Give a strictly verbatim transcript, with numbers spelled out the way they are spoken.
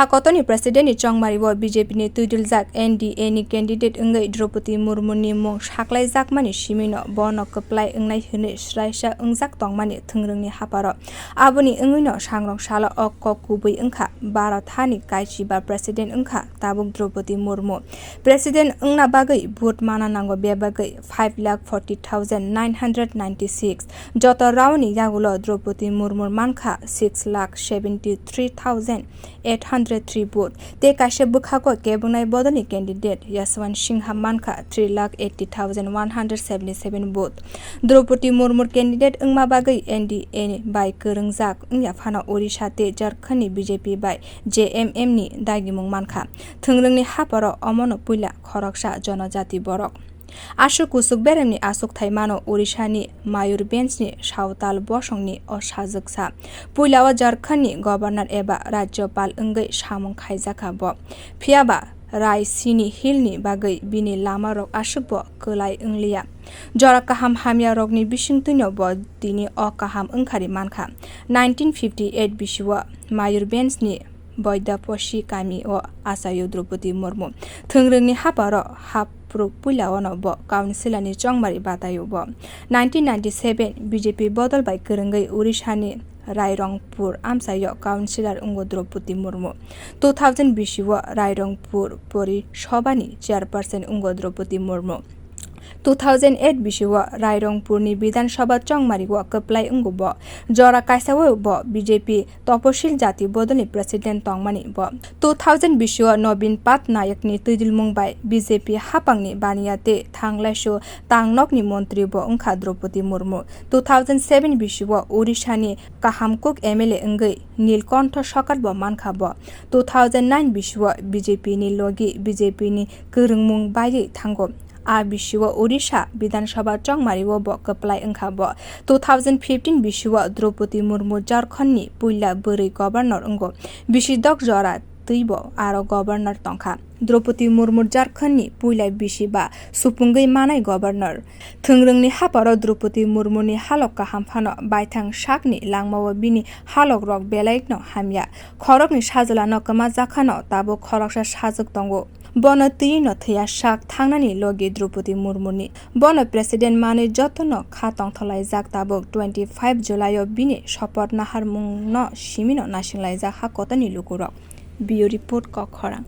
A kotorni president ni chongmari o B J P ni twidiljak N D A ni candidate wngwi Draupadi Murmu ni mung saklaijakmani simino bono kwplai wngnai hwnwi swraisa wngjak tongmani thwngrwngni haparo. Aboni wngwino sangrong salo o kok kubui wngkha Bharat hani kaichiba president wngkha tabuk Draupadi Murmu. President wngna bagwi vote mana nango bebagwi five lakh forty thousand nine hundred ninety six. Joto round ni yagulo Draupadi Murmu mankha six lakh seventy three thousand eight hundred three vote. Tei kaisa bwkhago kebwngnai bodolni candidate Yashwant Sinha mankha three lakh eighty thousand one hundred seventy seven vote. Draupadi Murmu candidate wngma bagwi N D A bai kwrwngjak wngya phano Odisha tei Jharkhand ni B J P bai J M M ni dagimung mankha. Thwngrwngni haparo omono puila khoroksa jonojati borok. Aswk kuchuk beremni achukthai mano Odisha ni Mayurbhanj ni Sawtal bosongni o sajwksa. Puila o Jharkhand ni governor eba rajyopal wngwi samung khaijakha bo. Phiyaba Rai Sini Hill ni bagwi bini lama rok aswk bo kwlai wngliya. Jora kaham hamya rokni bisingtwino bo tini o kaham wngkhari mankha. Nineteen fifty eight bisio Mayurbhanj ni Boidaposhi kami o achaio Draupadi Murmu. Thwngrwngni haparo hapruk puila ono bo councillor ni chongmari bataio bo. Nineteen ninety seven B J P bodol bai kwrwngwi Odisha ni Rairongpur amchaio councillor wngo Draupadi Murmu. Two thousand bisio Rairongpur Pori Sobha ni chairperson wngo Draupadi Murmu. Two thousand eight bisio Rairongpur ni Bidhan Sabha chongmari o kwplai wngo bo. Jora kaisa o bo B J P Toposil Jati Bodolni president tongmani bo. Two thousand bisio Nobin Patnaik ni twidilmung bai B J P hapang ni baniya tei thanglaisu tangnok ni montri bo wngkha Draupadi Murmu. Two thousand seven bisio Odisha ni Kahamkuk M L A wngwi Nilkontho Sarkar bo mankha bo. Two thousand nine bisio B J P ni logi B J P ni kwrwngmung baiwi thango. A bisio Odisha Bidhan Sabha chongmari o bo kwplai wngkha bo. Two thousand fifteen bisio Draupadi Murmu Jharkhand ni puila bwrwi governor wngo. Bisi dok jora twi bo aro governor tongkha. Draupadi Murmu Jharkhand ni puila bisi ba supungwi manai governor. Thwngrwngni haparo Draupadi Murmu ni halok kaham phano baithang sakni langmao bini halok rok belai no hamya. Khorokni sajwlano kwmajakhano tabuk khoroksa sajwk tongo. Bono twi no thwiya sak thangnani logi Draupadi Murmuni. Bono president manwi jotono kha tongtholaijak tabuk twenty five July o bini sopoth naharmungno simino naisinglaijak ha kotorni lukurok. Bureau Report, Kokkhorang.